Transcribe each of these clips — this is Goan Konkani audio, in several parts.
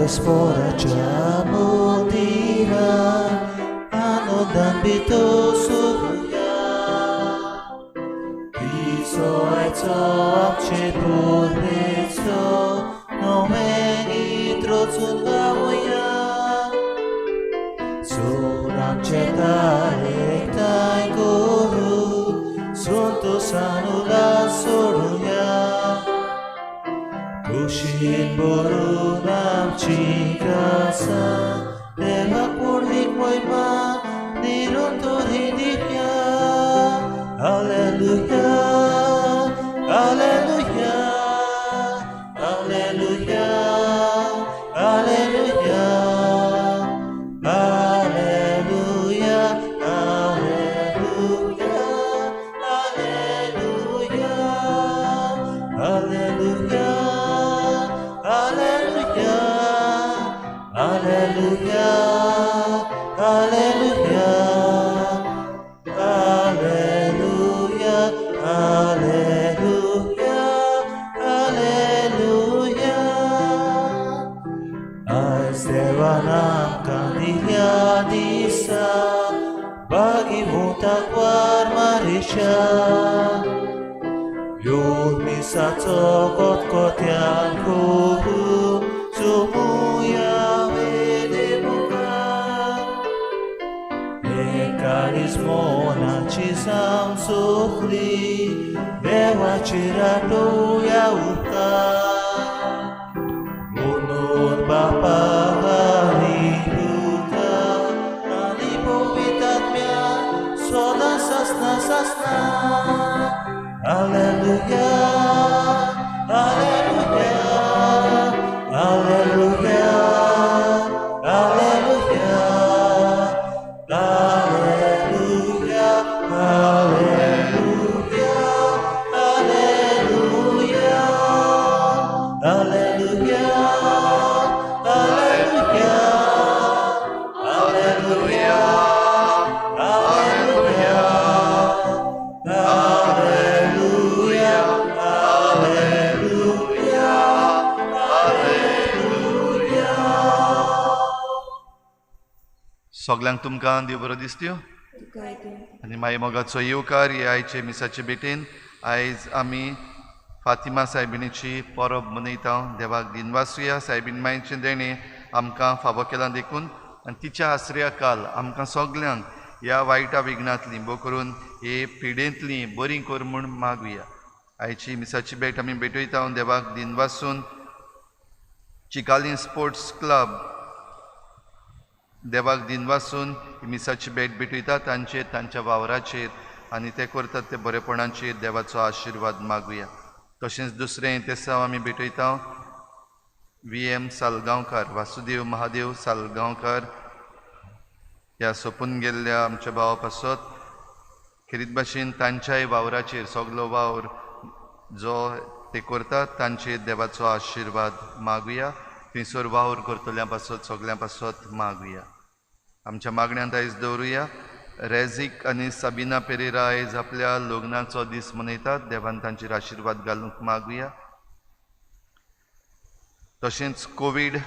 परमेश्वराच्या मंदिरान आनंदान भितर सरुया. तिचो आयचो आमचे परमेश्वर नवें गीत रचून गावया. चड आमचे दार एकठांय करून संतोशान उल्हास सोडुया. कुशीन भरून आमची कासां देवाक व्हडवीक महिमा निरंतर ही दिवया. Hallelujah, hallelujah, hallelujah, hallelujah, hallelujah, hallelujah, hallelujah, hallelujah, hallelujah, hallelujah, hallelujah, hallelujah, hallelujah, hallelujah. आयज देवान आमकां दिल्या दिसा भागीवंताक मारिशा. येवन मिसाचो कोतकोत्यान करून चुमुया वेदे मुखार. एकादीस मनाची जावन सोखली देवाचेर आटोवया उपकार. म्हणून बापा आनी पुता आनी पवित्र आत्म्या सदां सासना सासना. Hallelujah, hallelujah, hallelujah, hallelujah, hallelujah, hallelujah, hallelujah, hallelujah, hallelujah, hallelujah, hallelujah, hallelujah, hallelujah, hallelujah. सगल्यांक तुमकां देव बरो दिसत्यो आनी माई मोगाचो येवकार हे आयचे मिसाचे भेटेन. आयज आमी फातिमा सायबिणीची परब मनयता. देवाक दिनवासुया सायबीण मायचें देणें आमकां फावो केलां देखून आनी तिच्या आसऱ्या काल आमकां सगल्यांक ह्या वायटा विघ्नांतली भोव करून हे पिडेंतली बरी कर म्हूण मागुया. आयची मिसाची भेट आमी भेटयता देवाक दिनवासून. चिकाली स्पोर्ट्स क्लब देवाक दिनवासून मिसाची भेट भेटयता तांचेर, तांच्या वावराचेर आनी ते करतात ते बरेपणाचेर देवाचो आशिर्वाद मागुया. तशेंच दुसरें तेसांव आमी भेटयता वी एम सालगांवकार, वासुदेव महादेव सालगांवकार ह्या सोंपून गेल्ल्या आमच्या भावा पासत खेरीत भाशेन तांच्याय वावराचेर सगलो वावर जो ते करतात तांचेर देवाचो आशिर्वाद मागुया. थंयसर वावर करतल्या पासत सगल्यां पासत मागुया. आमच्या मागण्यांत आयज दवरुया. रेजीक आनी साबिना पेरेरा आयज आपल्या लग्नाचो दीस मनयतात. देवान तांचेर आशिर्वाद घालूंक मागुया. तशेंच कोवीड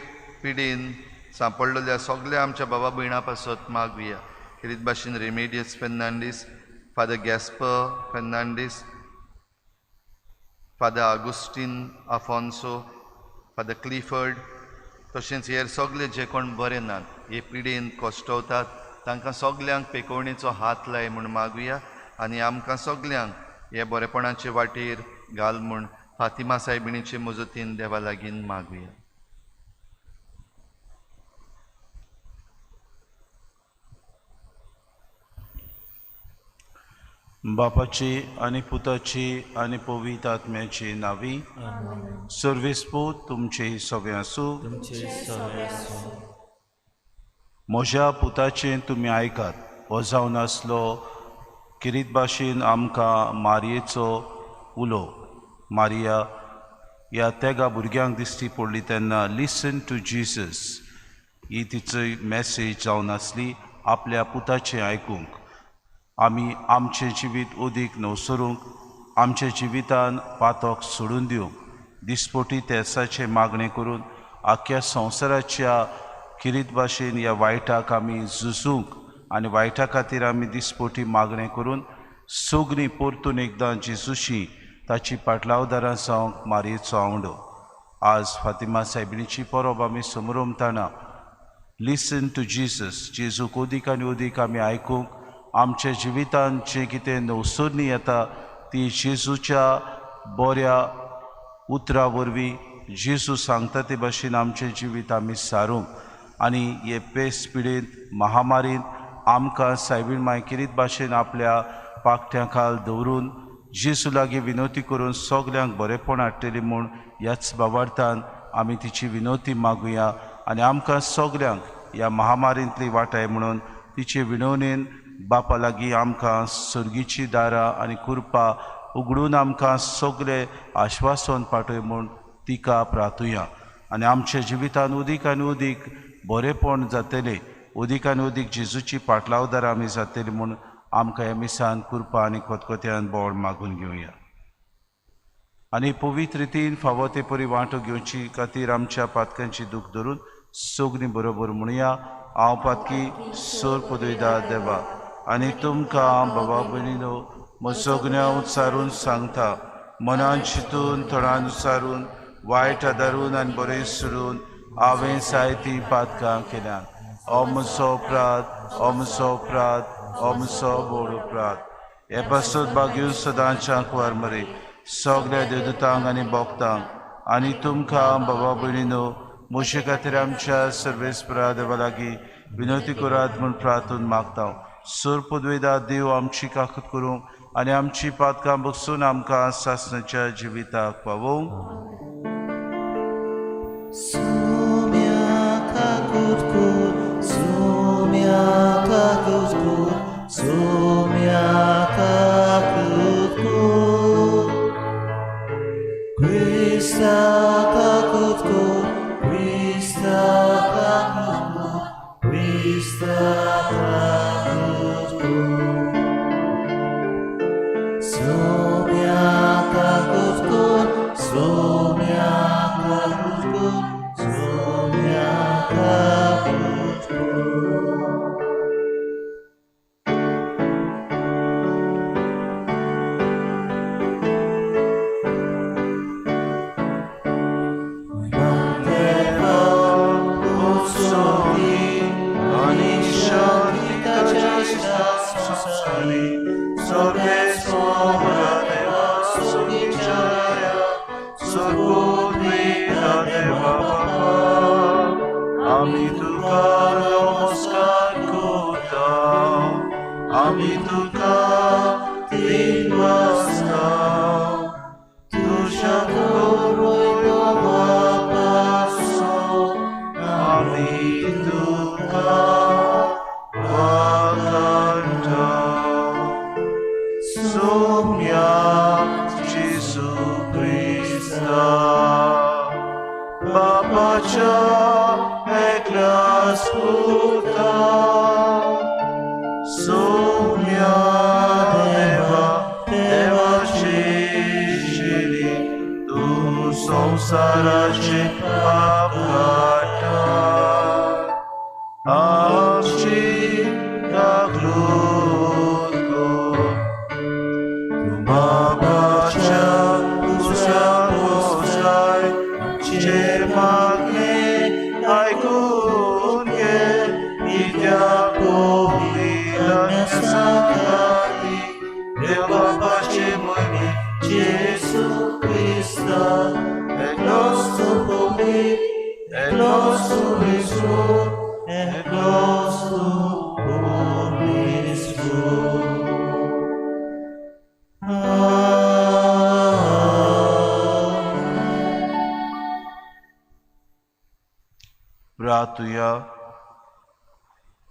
पिडेन सांपडलेल्या सगल्या आमच्या बाबा भयणां पासत मागुया. खेरीत भाशेन Remedios Fernandes, father Gaspar Fernandes, father Augustine Afonso, father Clifford, तशेंच हेर सगळे जे कोण बरे नात हे पिडेन कश्टवतात तांकां सगल्यांक पेकोवणेचो हात लाय म्हूण मागुया आनी आमकां सगल्यांक हे बरेपणाचे वाटेर घाल म्हूण फातिमा सायबिणीचे मजतीन देवा लागीं मागुया. बापाची आनी पुताची आनी पवित्र आत्म्याची नावी. सर्वेस्पूत तुमचे सगळे आसूं. म्हज्या पुताचें तुमी आयकात. हो जावन आसलो किरीत भाशेन आमकां मारयेचो उलो. मारिया ह्या तेगा भुरग्यांक दिश्टी पडली तेन्ना लिसन टू जीसस ही तिची मॅसेज जावन आसली आपल्या पुताचें आयकूंक. आमी आमचें जिवीत अदीक नवसरूंक, आमच्या जिवितान पातक सोडून दिवंक, दिसपोटी तेसाचें मागणें करून आख्या संवसाराच्या किरीत भाशेन ह्या वायटाक आमी झुजूंक आनी वायटा खातीर आमी दिसपोटी मागणें करून सगळीं परतून एकदां जेजूशी ताची पाटलावदारां जावंक मारयेचो आवडो. आज फातिमा सायबिणीची परब आमी समरमताना लिसन टू जीसस, जेजूक अदीक आनी अदीक आमी आयकूंक, आमच्या जिवितांत जें कितें नवसरणी येता ती जेजूच्या बऱ्या उतरा वरवीं जेजू सांगता ते भाशेन आमचें जिवीत आमी सारूंक आनी हे पेस पिडेंत महामारींत आमकां सायबीण माय किरीत भाशेन आपल्या पाकट्यां खाल दवरून जेजू लागीं विनवती करून सगल्यांक बरेंपण हाडटली म्हूण ह्याच बाबार्थान आमी तिची विनवती मागुया आनी आमकां सगल्यांक ह्या महामारींतली वाटाय म्हणून तिचे विनवणेन बापा लागीं आमकां सर्गीची दारां आनी कृपा उगडून आमकां सगळे आश्वासन पाठय म्हूण तिका प्रार्थुया आनी आमच्या जिवितान उदीक आनी उदीक बरेंपण जातलें, उदीक आनी उदीक जेजूची पाटलावदार आमी जातली म्हूण आमकां ह्या मिसान कृपा आनी खतखत्यान बोळ मागून घेवया आनी पवित्र रितीन फावो ते परी वांटो घेवची खातीर आमच्या पातकांची दूख धरून सगळीं बरोबर म्हणुया. हांव पातकी सोर पदयता देवा आनी तुमकां बाबा भयणीनो म्हजो उच्चारून सांगता, मनान चिंतून थोडान उच्चारून वायट आदारून आनी बरें सोडून हांवें जायतीं पातकां केल्यात. हो म्हजो अपराध, हो म्हजो अपराध, हो म्हजो व्हड अपराध. हे पासत बागेवन सदांच्या कुवार मरे सगळ्या देवदूतांक आनी भक्तांक आनी तुमकां बाबा भयणीनो म्हजे खातीर आमच्या सर्वेस्परा देवा लागीं विनवती करात म्हूण प्रार्थून मागता. सोर पदवेदा देव आमची काकूत करूंक आनी आमची पातकां बगसून आमकां सासणाच्या जिविताक पावोवंक.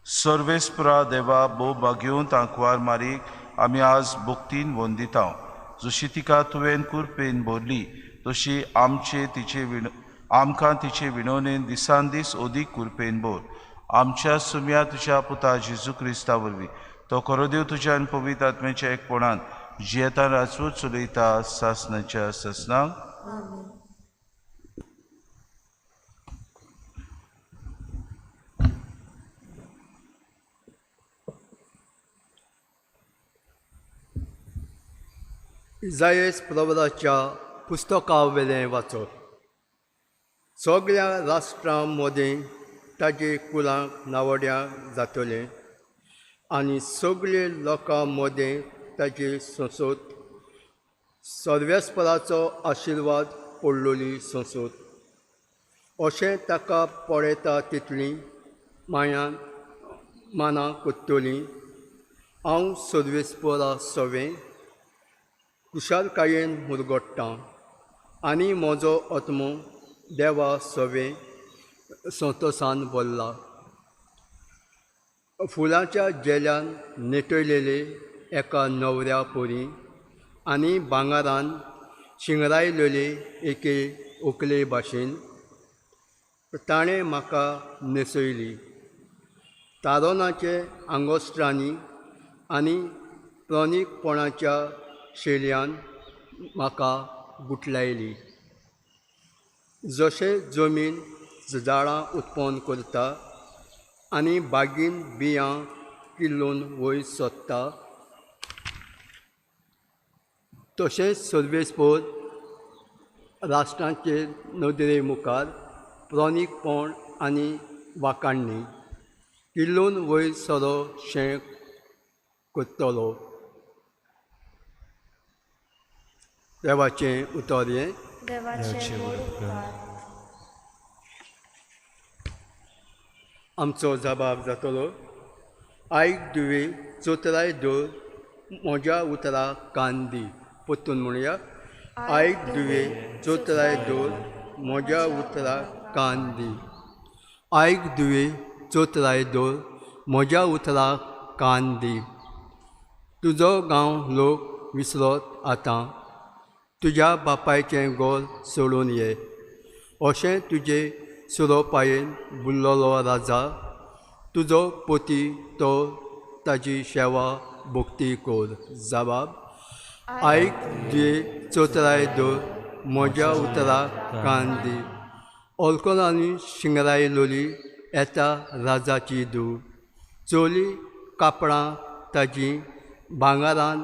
सर्वेस्परा देवा भोव भाग्योवन तांकवार मारीक आमी आज भक्तीन वंदिता. जशी तिका तुवें कुरपेन भरली तशी आमचे तिचे आमकां तिचे विनवणेन दिसान दीस अदीक कुरपेन भर. आमच्या सुम्या तुज्या पुता जेजू क्रिस्ता वरवीं तो खरो देव तुज्या आनी पवित्र आत्म्याच्या एकपणान जियेतान राजवट चलयता सासणाच्या सासणाक. इजायस प्रवराच्या पुस्तकावेलें वाचप. सगळ्या राष्ट्रां मदें ताजे कुलांक नावड्या जातलें आनी सगळे लोकां मदें ताजे संसद सर्वेस्पराचो आशिर्वाद पडलोली संसद अशें ताका पळयता तितली मायान मानां कोत्तली. हांव सर्वेस्परा सवें खुशालकायेन मुरगोट्टां आनी म्हजो आत्मो देवा सवें संतोसान भरला. फुलांच्या जेल्यान नेटयलेले एका न्हवऱ्या परी आनी भांगरान शिंगरायलेले एके ओकले भाशेन ताणें म्हाका न्हेसयली. तारोनाचे आंगोस्त्रांनी आनी प्रणीकपणाच्या शेल्यान म्हाका गुटलायली. जशें जमीन झाडां उत्पन्न करता आनी बागीन बियां किल्लोवन वयर सोदता तशेंच सर्वेस्पर राष्ट्रांचे नदरे मुखार प्रणीकपण आनी वाखाणणी किल्लोवन वयर सरो शें करतलो. देवाचें उतर हें. आमचो जबाब जातलो. आयक दुवे चोतराय दर म्हज्या उतराक कान दी. परतून म्हणया. आयक दुवे चोतराय दर म्हज्या उतराक कान दी. आयक दुवे चोतराय दर म्हज्या उतराक कान दी. तुजो गांव लोक विसरत आतां तुज्या बापायचें गोल सोडून ये. अशें तुजे सुरोपायेन बुल्लोलो राजा तुजो पोती तो ताजी शेवा भक्ती कर. जबाब. आयक दुये चोतराय दर म्हज्या उतराक कान दी. ऑल्कोलांनी शिंगरायलोली येता राजाची धूव. चोली कापडां ताजी भांगरान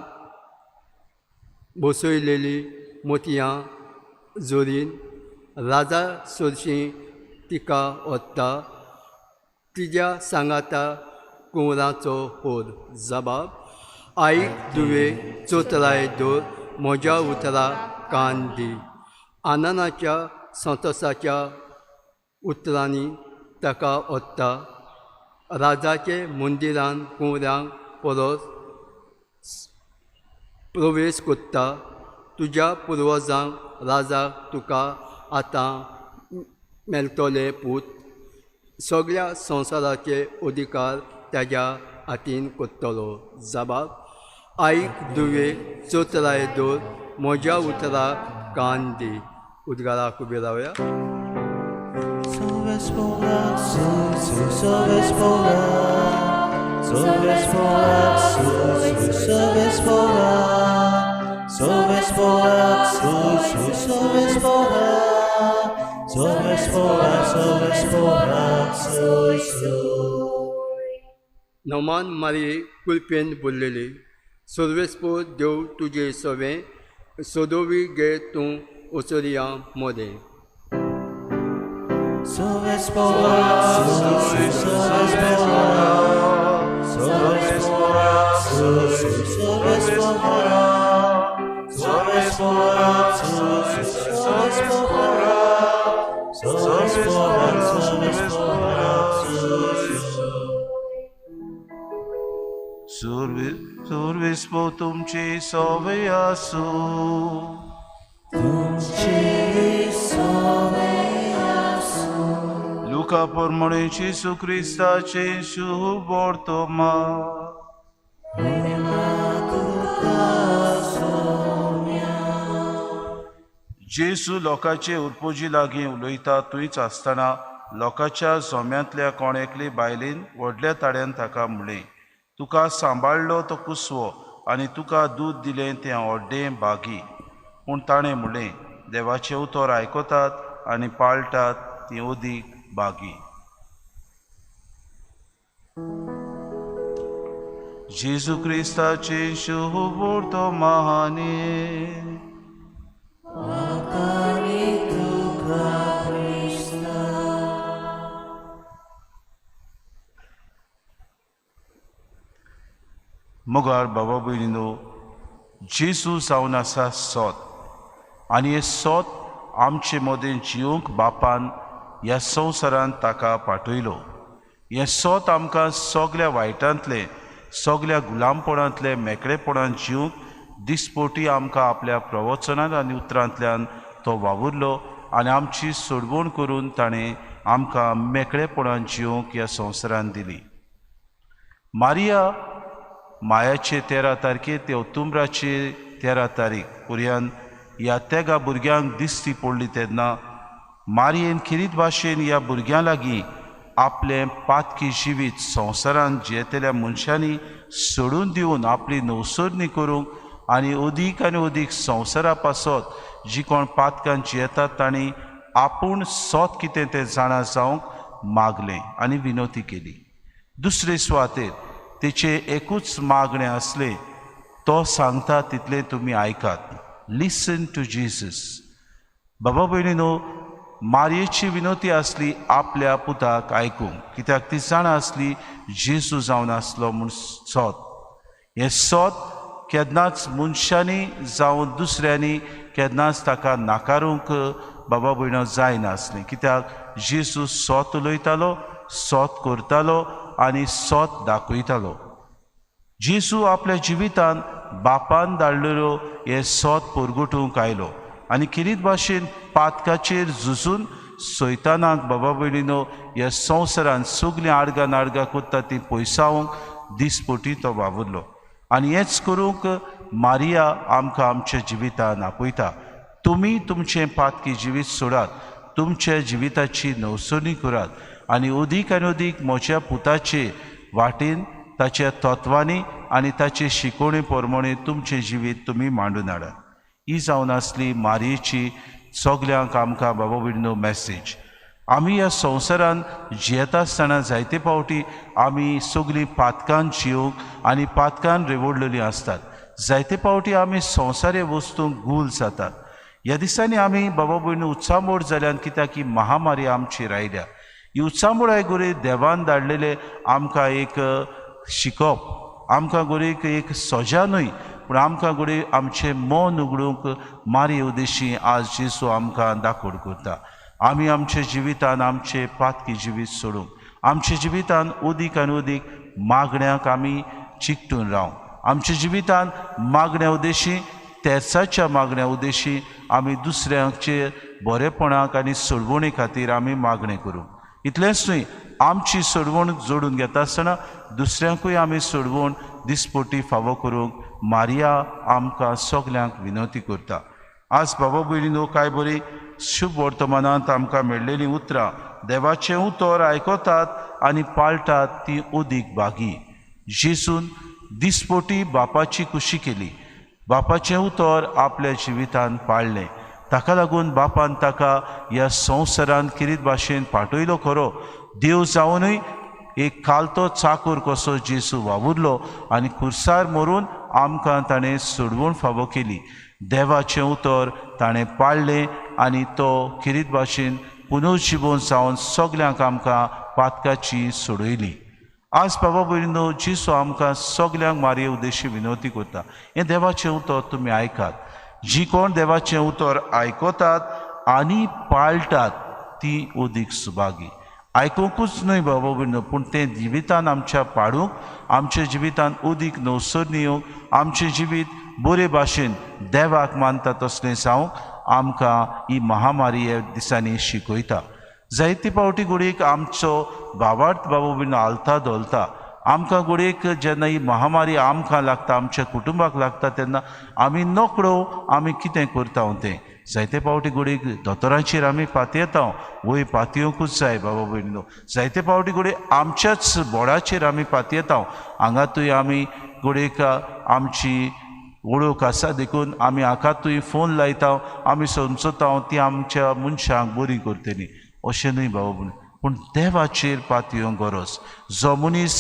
बसयलेली मोतयां जोरीन राजा सरशी तिका ओत्ता तिज्या सांगाता कुंवराचो होर. जबाब. आयक दुवे चोतराय दर म्हज्या उतराक कान दी. आनंदाच्या संतोसाच्या उतरांनी ताका ओत्ता राजाचे मंदिरान कुंवरांक परस प्रवेश करता. तुज्या पुर्वजांक राजाक तुका आतां मेळटले पूत. सगळ्या संवसाराचे अधिकार ताज्या हातीन करतलो. जबाब. आयक दुवे चोतराय दर म्हज्या उतराक कान दी. उद्गाराक उबे रावया. नमान मारये कुलपेन बोल्लेली. सर्वेस्पर देव तुजे सवें सदोवी गे तूं ओसरिया मोदें. Survispo तुमची सवे आसू. तुमची सवे आसू. लुका प्रमाणे जेजू क्रिस्ताचे शुभ वर्तमान. जेजू लोकांचे उरपोजी लागीं उलयता थंयच आसतना लोकांच्या जोम्यांतल्या कोण एकले बायलेन व्हडल्या ताळ्यान ताका म्हणलें, तुका सांबाळ्ळो तो कुसवो आनी तुका दूद दिलें तें व्हड्डें भागी. पूण ताणें म्हणलें, देवाचें उतर आयकतात आनी पाळटात ती अदीक भागी. जेजू क्रिस्ताचे शुभ वर्तमानी। मोगाळ बाबा भयणीनो, जेजू जावन आसा सोत आनी हें सोत आमचे मदें जिवंक बापान ह्या संवसारांत ताका पाठयलो। हें सोत आमकां सगल्या वायटांतलें, सगल्या गुलामपणांतलें मेकळेपणान जिवंक दिसपोटी आमकां आपल्या प्रवचनांत आनी उतरांतल्यान तो वावुरलो आनी आमची सोडवण करून ताणें आमकां मेकळेपणान जिवंक ह्या संवसारांत दिली। मारिया मायाचे 13 तारखे ते ऑक्टोबराचे 13 तारीख पर्यंत ह्या तेगा भुरग्यांक दिश्टी पडली तेन्ना मारयेन खेरीत भाशेन ह्या भुरग्यां लागीं आपलें पातकी जिवीत संवसारांत जियेतल्या मनशांनी सोडून दिवन आपली नवसरणी करूंक आनी अदीक आनी अदीक संवसारा पासत जी कोण पातकान जियेतात तांणी आपूण सोत कितें तें जाणा जावंक मागलें आनी विनवती केली। दुसरे सुवातेर तेचें एकूच मागणें आसलें, तो सांगता तितलें तुमी आयकात, लिसन टू जीसस। बाबा भयणीनो, मारयेची विनवती आसली आपल्या पुताक आयकूंक, कित्याक ती जाणा आसली जेजू जावन आसलो म्हूण सोत। हें सोत केन्नाच मनशांनी जावं दुसऱ्यांनी केन्नाच ताका नाकारूंक बाबा भयणो जायनासलें, कित्याक जेजू सोत उलयतालो, सोत करतालो आनी सोत दाखयतालो। जेजू आपल्या जिवितान बापान धाडलेलो हें सोत परगटूंक आयलो आनी खेरीत भाशेन पातकाचेर झुजून सैतानाक बाबा भयणीनो ह्या संवसारान सगलीं आडगां नाडगां करता ती पयसावंक दिसपटी तो वावुरलो आनी हेंच करूंक मारिया आमकां आमच्या जिवितान आपयता। तुमी तुमचें पातकी जिवीत सोडात, तुमच्या जिविताची नवसरणी करात आनी अदीक आनी अदीक म्हज्या पुताचे वाटेन, ताच्या तत्वांनी आनी ताचे शिकोवणे प्रमाणे तुमचें जिवीत तुमी मांडून हाडात। ही जावन आसली मारयेची सगल्यांक आमकां बाबा भयणीनो मॅसेज। आमी ह्या संवसारान जियेता आसतना जायते फावटी आमी सगळीं पातकान जिवंक आनी पातकान रेवडलेलीं आसतात। जायते फावटी आमी संवसारी वस्तूंक गूल जातात। ह्या दिसांनी आमी बाबा भयणीनो उत्सामोड जाल्यान, कित्याक ही महामारी आमचेर आयल्या। ही उत्सामोडाय गोरे देवान धाडलेले आमकां एक शिकप, आमकां गोरेक एक सजा न्हय, पूण आमकां गोरे आमचें मन उगडूंक मारये उद्देशी आज जेजू आमकां दाखोड करता। आमी आमच्या जिवितान आमचें पातकी जिवीत सोडूंक, आमच्या जिवितान अदीक आनी अदीक मागण्यांक आमी चिकटून रावंक, आमच्या जिवितान मागण्या उद्देशी, तेर्साच्या मागण्या उद्देशी आमी दुसऱ्यांचे बरेपणाक आनी सोडवणे खातीर आमी मागणें करूंक। इतलेंच न्हय, आमची सोडवण जोडून घेता आसतना दुसऱ्यांकूय आमी सोडवण दिसपटी फावो करूंक मारिया आमकां सगल्यांक विनवती करता। आज बाबा भयणीनो, कांय बरी शुभ वर्तमानांत आमकां मेळ्ळेलीं उतरां देवाचें उतर आयकतात आनी पाळटात ती अदीक भागी। जेजून दिसपटी बापाची कुशी केली, बापाचें उतर आपल्या जिवितान पाळ्ळें, ताका लागून बापान ताका ह्या संवसारान खेरीत भाशेन पाठयलो। खरो देव जावनूय एक कालतो चाकूर कसो जेजू वावुरलो आनी खुर्सार मरून आमकां ताणें सोडवण फावो केली। देवाचें उतर ताणें पाळ्ळें आनी तो खेरीत भाशेन पुनर्जिवन जावन सगल्यांक आमकां पातकाची सोडयली। आज बाबा भयणीनो, जेजू आमकां सगल्यांक मारये उद्देशी विनवती करता, हें देवाचें उतर तुमी आयकात। जी कोण देवाचें उतर आयकतात आनी पाळटात ती अदीक सुभागी। आयकुंकूच न्हय बाबा भयणीनो, पूण तें जिवितान आमच्या पाडूंक, आमच्या जिवितान अदीक नवसरणी येवंक, आमचें जिवीत बरे भाशेन देवाक मानता तसलें जावंक आमकां ही महामारी ह्या दिसांनी शिकयता। जायते फावटी घडयेक आमचो भावार्थ बाबा भयणीनो हालता धोलता। आमकां घडयेक जेन्ना ही महामारी आमकां लागता, आमच्या कुटुंबाक लागता, तेन्ना आमी नकळो आमी कितें करता तें। जायते फावटी घडयेक दोतोरांचेर आमी पातयेता, वय पातयेवंकूच जाय बाबा भयणीनो। जायते फावटी घडये आमच्याच बोडाचेर आमी पातयेता, हांगातूय आमी घडयेक आमची वळख आसा देखून आमी हाकातूय फोन लायता, आमी समजता ती आमच्या मनशांक बरी करतली, अशें न्हय बाबा भयणीनो। पूण देवाचेर पातयेवंक गरज. जो मनीस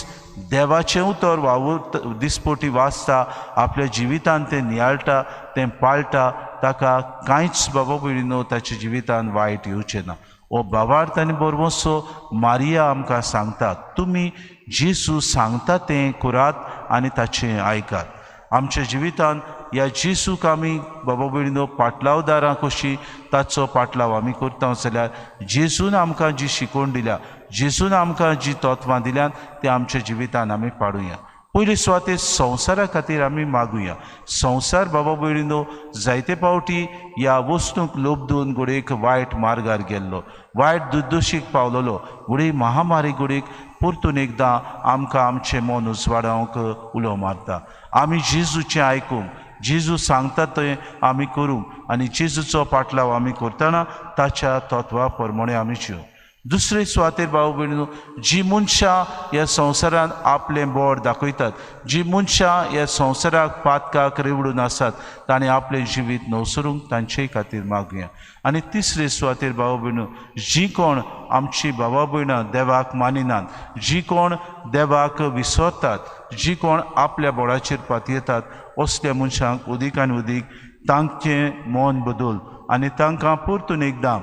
देवाचें उतर वावुरता, दिसपटी वाचता, आपल्या जिवितान तें नियाळटा, तें पाळटा, ताका कांयच बाबा भयणीनो ताच्या जिवितान वायट येवचें ना. हो भावार्थ आनी बरवसो मारिया आमकां सांगता, तुमी जेजू सांगता तें करात आनी ताचें आयकात. आमच्या जिवितान ह्या जेजूक आमी बाबा भयणीनो पाटलावदारां कशी ताचो पाटलाव आमी करता जाल्यार जेजून आमकां जी शिकवण दिल्या, जेजून आमकां जी तत्वां दिल्यात ती आमच्या जिवितान आमी पाडुया. पयले सुवातेर संवसारा खातीर आमी मागुया. संवसार बाबा भयणीनो जायते फावटी ह्या वस्तूंक लोबदून घडयेक वायट मार्गार गेल्लो, वायट दुर्दोशीक पावलेलो, घडये महामारी घडयेक परतून एकदां आमकां आमचें मन उजवाडावंक उलो मारता. आमी जेजूचें आयकूंक, जेजू सांगता तें आमी करूंक आनी जेजूचो पाटलाव आमी करतना ताच्या तत्वा प्रमाणे आमी जिवंक. दुसरे सुवातेर भाव भयणीनो जी मनशां ह्या संवसारान आपलें बोड दाखयतात, जी मनशां ह्या संवसाराक पातकाक रेवडून आसात, ताणें आपलें जिवीत नवसरूंक तांचे खातीर मागुया. आनी तिसरे सुवातेर भाव भयणीनो जी कोण आमची भावा भयणां देवाक मानिनात, जी कोण देवाक विसरतात, जी कोण आपल्या बोडाचेर पातयेतात, असल्या मनशांक उदीक आनी उदीक तांचें मन बदल आनी तांकां परतून एकदां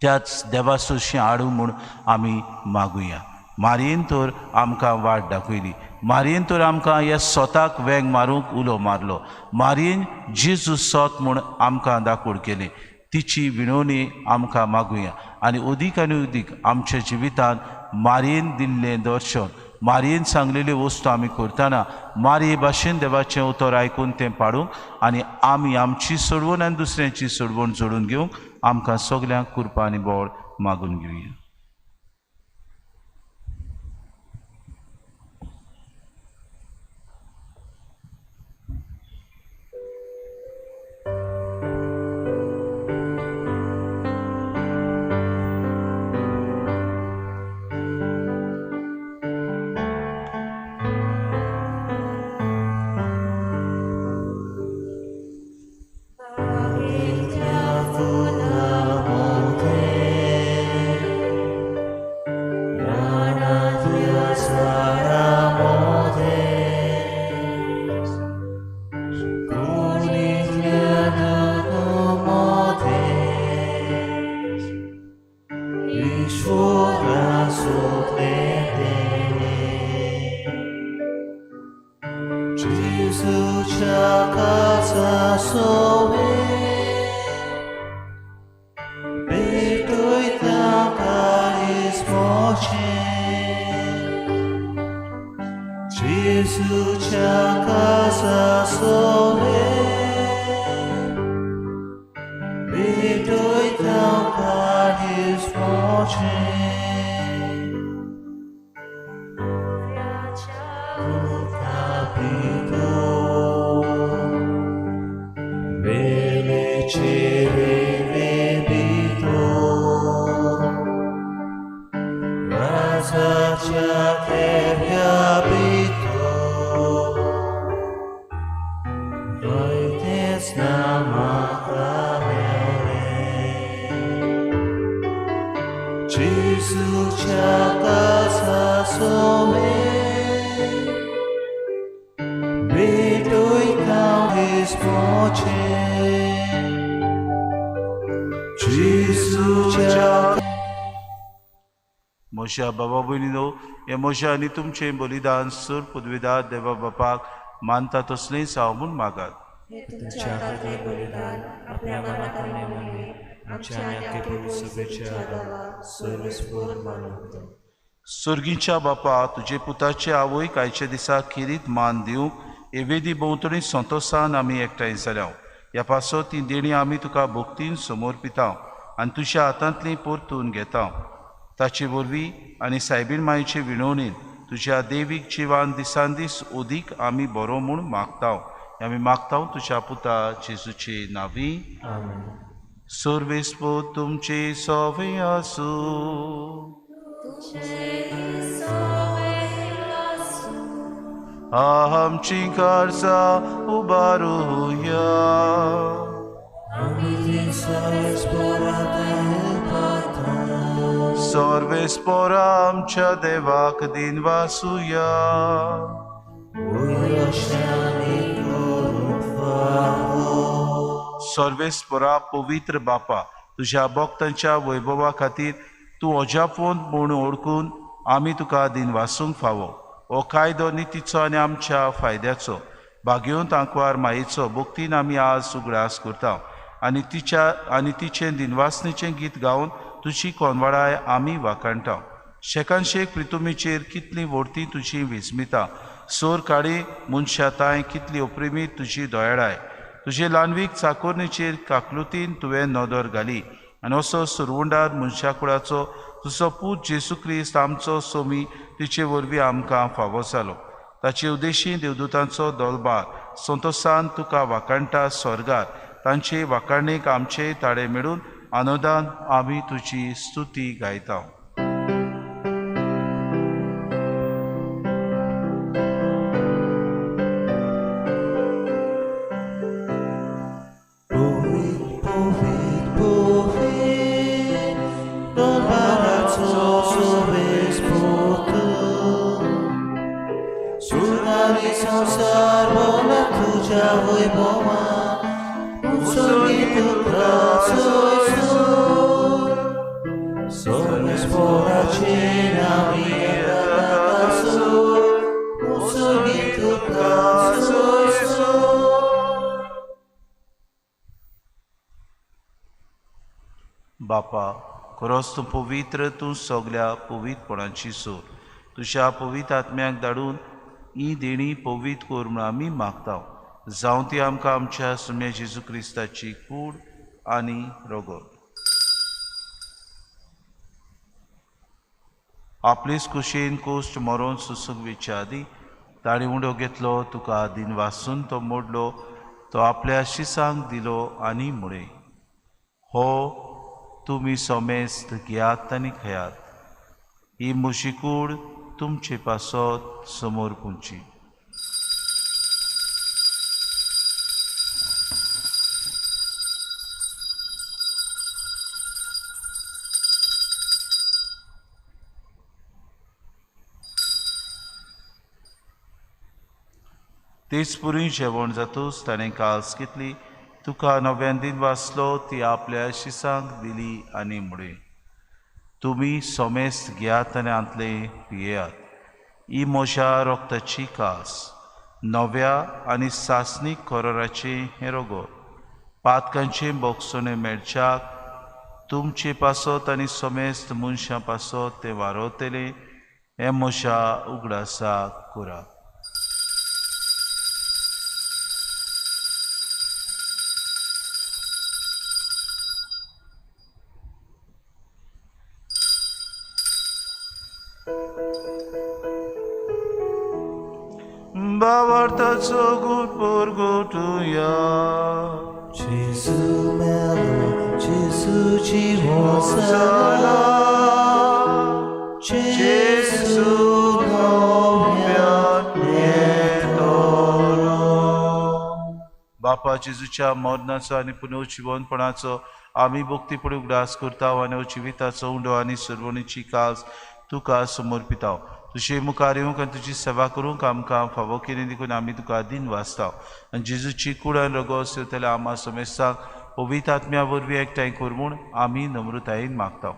त्याच देवासोशी हाडूं म्हूण आमी मागुया. मारयेन तर आमकां वाट दाखयली, मारयेन तर आमकां ह्या सोताक वेंग मारूंक उलो मारलो, मारयेन जेजू सोत म्हूण आमकां दाखोड केली. तिची विणवणी आमकां मागुया आनी उदीक आनी उदीक आमच्या जिवितांत मारयेन दिल्लें दर्शन, मारयेन सांगलेल्यो वस्तू आमी करतना मारये भाशेन देवाचें उतर आयकून तें पाडूंक आनी आमी आमची सोडवण आनी दुसऱ्यांची सोडवण जोडून घेवंक आमकां सगल्यांक कृपा आनी बळ मागून घेवया. म्हज्या बाबा भयणीनो, हें म्हजें आनी तुमचें बलिदान सूर पदवीदार देवा बापाक मानता तसलेंच हांव म्हूण मागात. तुमच्या हातांतलें बलिदान आपल्या मनाक आनी आमच्या आनी सर्वस्वर मानवता. सर्गीच्या बापा, तुजे पुताचे आवयक आयच्या दिसा खेरीत मान दिवंक हे वेदी भोंवतणी संतोसान आमी एकठांय जाल्या. ह्या पासत ती देणी आमी तुका भक्तीन समर्पिता आनी तुज्या हातांतली परतून घेता. ताचे वरवीं आनी सायबीण मायचे विणवणीन तुज्या देवीक जिवान दिसान दीस ओदीक आमी बरो म्हूण मागता. आमी मागता तुज्या पुता जेजूचे नांवी. सर्वेस्पोर तुमचे सवे आसूं. आमची गरजा उबारुया. सर्वेस्पोरा आमच्या देवाक दिनवासुया. सर्वेस्पोरा पवित्र बापा, तुझ्या भक्तांच्या वैभवा खातीर तूं अजापवंत म्हूण ओळखून आमी तुका दिनवासूंक फावो. हो कायदो नितीचो आनी आमच्या फायद्याचो भाग्यवंत आंकवार मायेचो भक्तीन आमी आज उगडास करता आनी तिच्या आनी तिचें दिनवासणेचें गीत गावन तुजी कोनवाडाय आमी वाखाणटा. शेकानशेक प्रितुमीचेर कितली व्हडती तुजी विस्मिता, सोर काडी मनशा तांय कितली oprimi तुजी दयाळाय. तुजे ल्हानवीक चाकोरणीचेर काकलुतीन तुवें नदर घाली आनी असो सुरवुंडार मनशा कुळाचो तुजो पूत जेसू क्रिस्त आमचो सोमी तिचे वरवीं आमकां फावो जालो. ताचे उद्देशी देवदूतांचो दोलबार संतोसान तुका वाखाणटा स्वर्गार. तांचे वाखाणीक आमचे ताळे मेळून आनंदान आमी तुजी स्तुती गायता. बापा, खरोच तूं पवित्र, तूं सगल्या पवित्रपणाची सोर. तुज्या पवित्र आत्म्याक धाडून ही देणी पवित्र कर म्हूण आमी मागता. जावं ती आमकां आमच्या सुम्या जेजू क्रिस्ताची कूड आनी रगत. आपलेच कुशीन कोश्ट मरोन सुसूंक वेच्या आदीं ताणें उंडो घेतलो, तुका दिनवासून तो मोडलो, तो आपल्या शिसांक दिलो आनी म्हळें, हो तुमी समेस्त घेयात आनी खेयात, ही म्हजी कूड तुमचे पासत समोर पुंची. तेच पुरी जेवण जातूच ताणें काल्स घेतली, तुका नव्यान दिन वाचलो, ती आपल्या शिसांक दिली आनी म्हळें, तुमी समेस्त घेयात आनी आंतले पियेयात, ही म्हज्या रक्ताची कास, नव्या आनी सासणीक कराराचें हें रगत. पातकांचें बोगसणें मेळच्याक तुमचे पासत आनी समेस्त मनशां पासत तें वारवतलें, हें म्हज्या उगडासाक करात. भावार्थाचो गुण परगटुया. जेजू मेलो, जेजू जिवो जाला, जेजू नव्यान येतलो. बापा, जेजूच्या मरणाचो आनी पुनर्जिवनपणाचो आमी भक्तीपणी उगडास करता आनी जिविताचो उंडो आनी सर्वणीची कास तुका समर्पिता. तुजे मुखार येवंक आनी तुजी सेवा करूंक आमकां फावो केली देखून आमी तुका दिन वाचता. आनी जेजूची कूड आनी रगत सेवतल्या आमा समेस्तांक पवित्र आत्म्या वरवीं एकठांय कर म्हूण आमी नम्रतायेन मागता.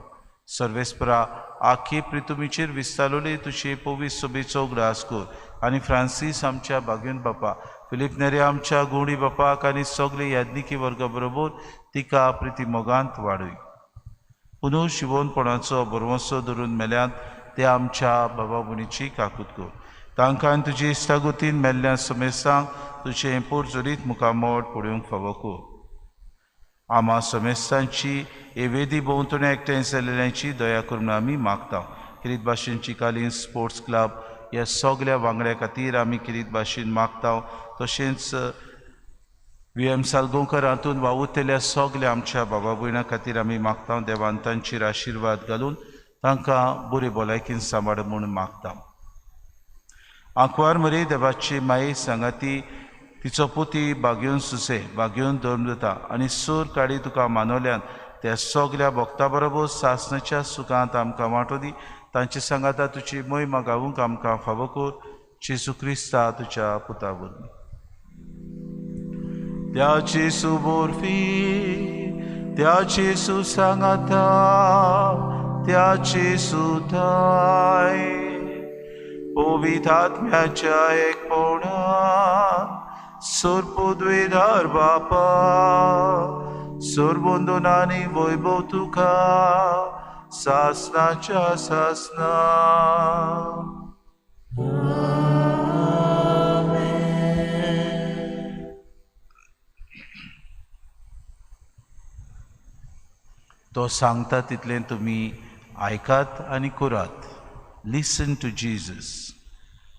सर्वेस्परा, आखे प्रितुमीचेर विस्तारले तुजे पवित्र सभेचो उगडास कर आनी फ्रांसीस आमच्या भाग्यन बापा, फिलीप नेरे आमच्या गुणी बापाक आनी सगळे याज्ञिकी वर्गा बरोबर तिका प्रिती मोगांत वाडय. पुनू शिवोनपणाचो भरवंसो धरून मेल्यांत ते आमच्या बाबा भयणीची काकूत कर. तांकां आनी तुजी इश्टागतीन मेल्ल्या समेस्तांक तुजें पोरजोरीत मुखामोड पळोवंक फावो कर. आमा समेस्तांची एवेदी भोंवतणी एकठांय जाल्ल्यांची दया करून आमी मागता. किरीत भाशेन चिकालीन स्पोर्ट्स क्लब ह्या सगल्या वांगड्या खातीर आमी किरीत भाशेन मागता. तशेंच व्ही एम सालगांवकर हातूंत वावुरतल्या सगल्या आमच्या बाबा भयणां खातीर आमी मागता. देवान तांचेर आशिर्वाद घालून तांकां बरी भलायकीन सांबाळ म्हूण मागता. आंकवार मरे देवाची माये सांगाती तिचो पुती बागेवन सुसे बागेवन धर्मदूता आनी सूर काडी तुका मानवल्यान त्या सगल्या भक्ता बरोबर सासणाच्या सुखांत आमकां वांटो दी. तांचे सांगाता तुजी मोहिमा गावूंक आमकां फावो कर, जेजू क्रिस्ता तुज्या पुता वरवीं. त्या जेजू बोरफी, त्या जेजू सांगाता, त्या जेजू थाय पवित्र आत्म्याच्या एकपणान सोरपुद्वेधार बापा सोरबंधनानी वैभव तुका सासनाच्या सासना. तो सांगता तितलें तुमी आयकात आनी करात. Listen to Jesus.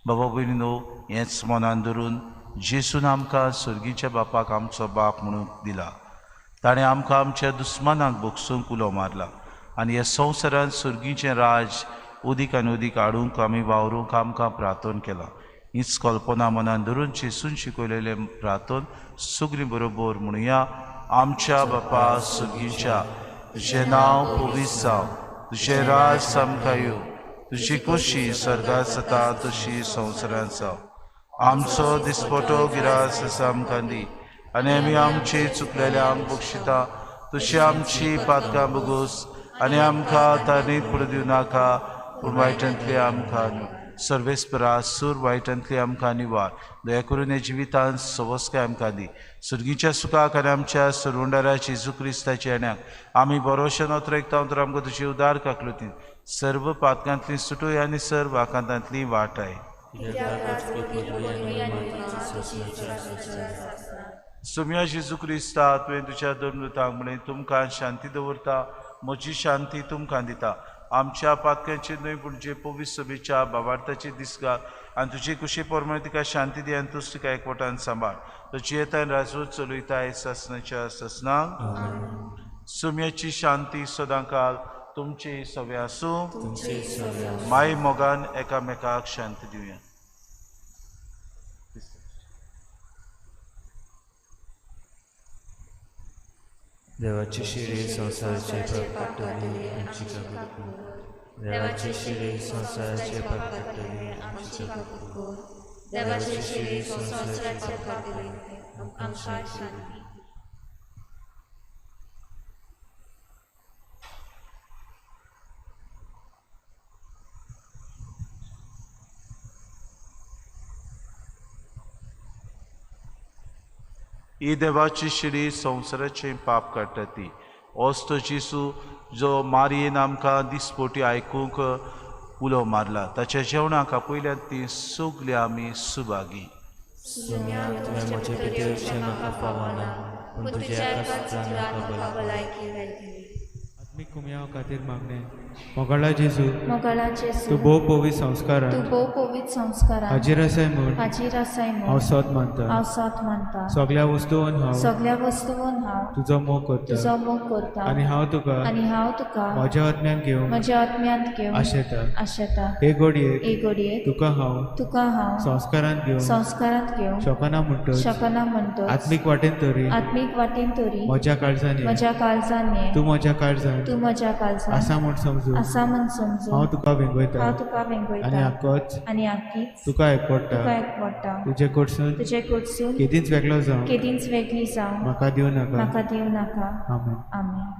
बाबा भयणीनो, हेंच मनान धरून जेजून आमकां सर्गीच्या बापाक आमचो बाप म्हणून दिला. ताणें आमकां आमच्या दुस्मानाक भोगसूंक उलो मारला आनी ह्या संवसारांत सर्गीचें राज उदीक आनी उदीक हाडूंक आमी वावरूंक आमकां प्रार्थन केलां. हीच कल्पना मनान धरून जेजून शिकयलेलें प्रार्थन सगळीं बरोबर म्हणुया. आमच्या बापा सर्गीच्या, तुजें नांव पवित्र जावं, तुजें राज आमकां येवं, तुजी खोशी स्वर्गांत जाता तशी संवसारांत जावं. आमचो दिसपटो गिरास आसा आमकां दी आनी आमी आमचे चुकलेल्यांक बक्षिता तशी आमची पातकां बगोस आनी आमकां तारणीत पडूं दिवं नाका, पूण वायटांतली आमकां न्हू. सर्वेस्परा सूर वायटांतली आमकां निवार. दया करून ह्या जिवितांत सवस्काय आमकां दी. सर्गीच्या सुखाक आनी आमच्या सरवंडारा जेजू क्रिस्ताच्या येण्याक आमी बरोशे नोत्र एकता तर आमकां तुजी उदार काकलुतीन सर्व पातकांतली सुटूय आनी सर्व आकांतांतली वाटाय. सुम्या जेजू क्रिस्ता, तुवें तुज्या धर्मदूतांक म्हणलें, तुमकां शांती दवरता, म्हजी शांती तुमकां दिता. आमच्या पातक्यांचे न्हय पूण जे पवित्र सभेच्या बाबार्थाची दिसगा आनी तुजे कुशी प्रमाणे तिका शांती दी आनी तूच तिका एकवटान सांबाळ. तुजी येतान राजवट चलयताय सासणाच्या सासणाक. सुम्याची शांती सदांकाल तुमचे सवे आसूं. माय मोगान एकामेकाक शांती दिवया. देवाची शिरी संवसाराचे पाप काडटली आमची काकूट कर. देवाची शिरी संवसाराचे पाप काडटली आमची काकूट कर. देवाची शिरी संवसाराचे पाप काडटली आमकां शांती दी. ही देवाची शिडी संवसाराचें पाप काडटा ती. होच तो जेजू जो मारयेन आमकां दिसपोटी आयकूंक उलो मारला. ताच्या जेवणाक आपयल्यात ती सगळीं आमी सुभागी. सुम्या, तुवें म्हजे भितर येवचें म्हाका फावना, पूण तुज्या एकाच म्हाका भलायकी मेळटली. आत्मीक कुमयाव खातीर मागणें. मोगाळा जेजू, मोगाळा जेजू, तूं भोव पवित्र संस्कारान, तूं भोव पवित्र संस्कारान हाजीर आसाय म्हूण, हाजीर आसाय म्हूण हांव सत मानता, हांव सत मानता. सगल्या वस्तून हांव, सगल्या वस्तून हांव तुजो मोग करता, तुजो मोग करता. आनी हांव तुका, आनी हांव तुका म्हज्या आत्म्यान घेवंक, म्हज्या आत्म्यांत घेवंक आशेता, आशेता. हे घडयेक, हे घडयेक तुका हांव, तुका हांव संस्कारांत घेवंक, संस्कारांत घेवंक शकना म्हणटच, शकना म्हणटच, आत्मीक वाटेन तरी, आत्मीक वाटेन तरी म्हज्या काळजान, म्हज्या काळजान ये, तूं म्हज्या काळजान, तूं म्हज्या काळजान आसा म्हूण समजून, आसा म्हूण समजून हांव तुका वेंगयता, हांव तुका वेंगयता. आनी आकोच, आनी आकीच तुका एकवटा, तुका एकवटा. तुजे कडसून, तुजे कडसून केदींच वेगळो जावं, केदींच वेगळी जावं म्हाका दिवं नाका, म्हाका दिवं नाका. आमेन. आमेन.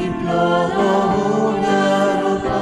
Imploro una rupa.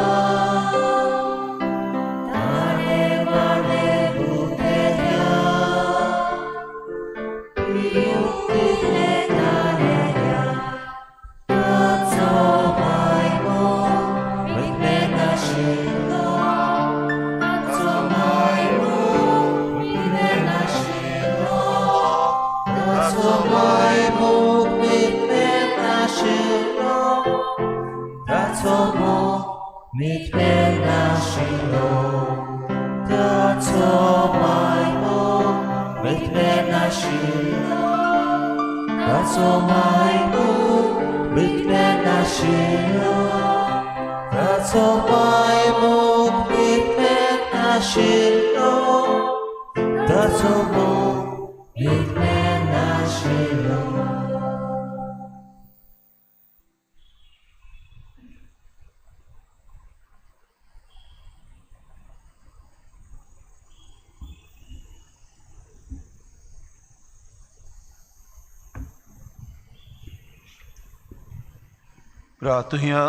מתמנשילו, תעצור מימו, מתמנשילו, תעצור מימו, מתמנשילו, תעצור מימו, מתמנשילו, תעצור מתמנשילו. प्रातुया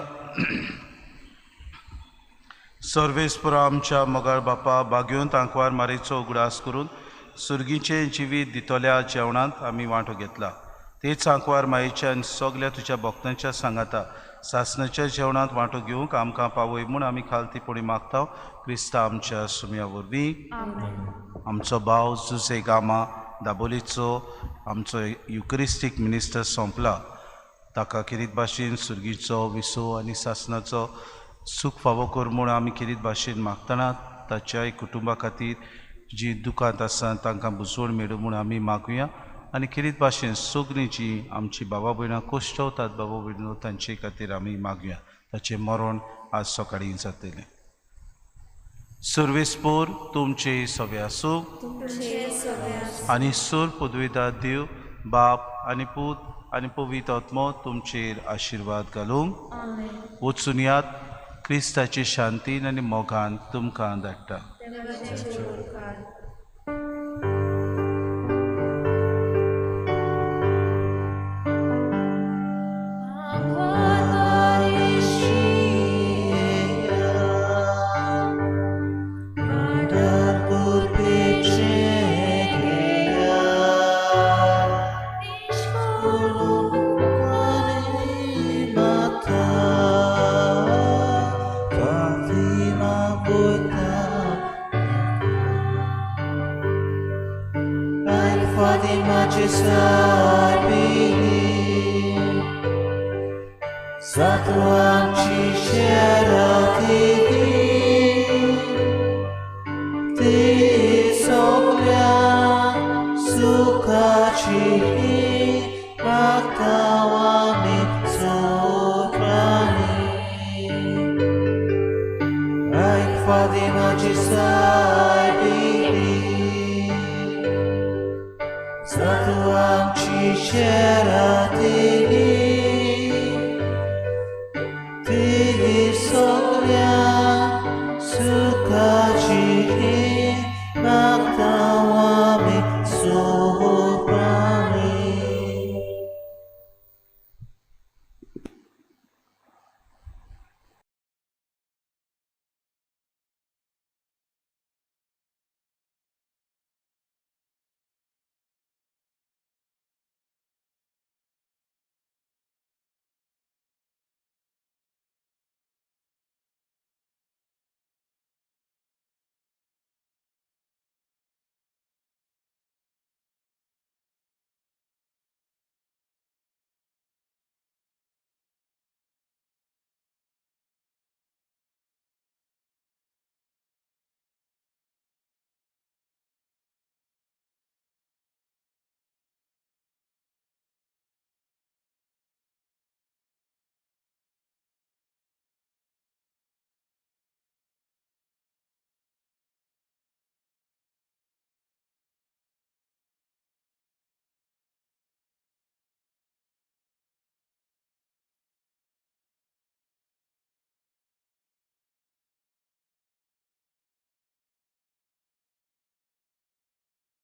सर्वेस्पुरा आमच्या मोगाळ बापा बागेवन आंकवार मारेचो उगडास करून सुर्गीचें जिवीत दितल्या जेवणांत आमी वांटो घेतला. तेच आंकवार मायेच्या आनी सगल्या तुज्या भक्तांच्या सांगाता सासणाच्या जेवणांत वांटो घेवंक आमकां पावय म्हूण आमी खालतीपणी मागता क्रिस्ता आमच्या सुम्या वरवीं. आमचो भाव जुजे गामा दाबोलीचो आमचो युक्रिस्टीक मिनिस्टर सोंपला. ताका किरीत भाशेन सुर्गीचो विसो आनी सासणाचो सूख फावो कर म्हूण आमी किरीत भाशेन मागतना ताच्याय कुटुंबा खातीर जी दुकांत आसा तांकां बुजवण मेळूं म्हूण आमी मागुया. आनी किरीत भाशेन सगळीं जी आमची बाबा भयणां कोश्टवतात बाबा भयणो तांचे खातीर आमी मागुया. ताचें मरण आज सकाळीं जातलें. सर्वेस्पोर तुमचे सगळे आसूं आनी सूर पदवीदार देव बाप आनी पूत आनी पवित्र आत्मो तुमचेर आशिर्वाद घालूंक. वचून यात क्रिस्ताची शांतीन आनी मोगान तुमकां धाडटा. Satuam ci ceratini.